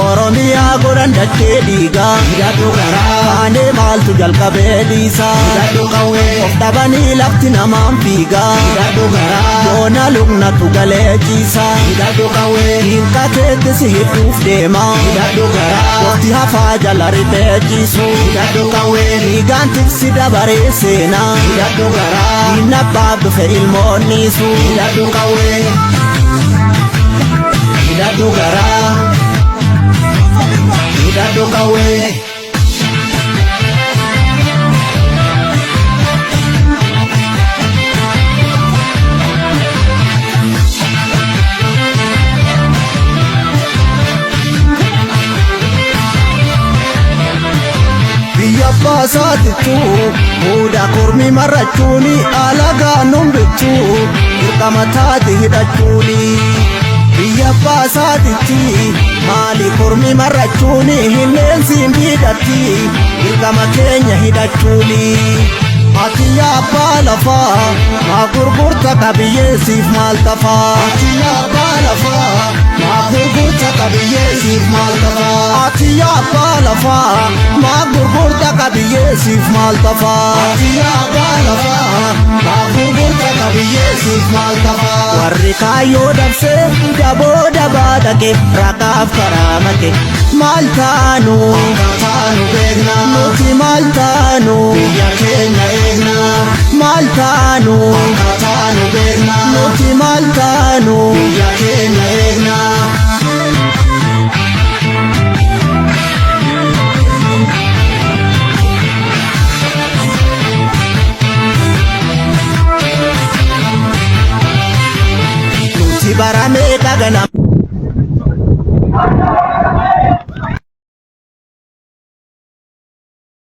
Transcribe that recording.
Oromiyaa godhan dachee dhiigaa. Hidhadhu garaa. Kaanee maaltu jalqabee dhiisaa. Hidhadhu qawwee. Of dhabanii lafti namaan fiigaa. Hidhadhu garaa. Yoona luknatu galee ciisaa. Hidhadhu qawwee. Hiinka keetti si hidhuuf deemaa. Hidhadhu garaa. Waqti hafaa jala riphee ciisu. Hidhadhu qawwee. Dhiigaan tiksi dabaree seenaa. Hidhadhu garaa. Diinna abbaaf dhufe ilmoonniisu. Hidhadhu qawwee. Hidhadhu garaa. Hidhadhu qawwee. Biyya abbaa isaatittu muuda kormi marrachuuni alagaa nun bittu dirqama taate hidhachuuni. Biyya abbaa isaatitti maali kormi marrachuuni hinneensiin diidatti dirqama keenya hidhachuuni. Ati yaa abbaa lafaa maa gurgurta qabiyyeessiif maal tafaa? Ati yaa abbaa lafaa maa gurgurta qabiyyeessiif maal tafaa? Ati yaa abbaa lafaa maa gurgurta qabiyyeessiif maal tafaa? Ati yaa abbaa lafaa maa gurgurta qabiyyeessiif maal tafaa? Warri kaayyoo dabsee daboo dabaa dhaqe raqaaf karaa maqe maal taanu? Akka taanu beekna. Nuti maal taanu? Biyya keenya eegna. Maal taanu? Akka taanu beekna. Nuti maal taanu? Biyya keenya eegna.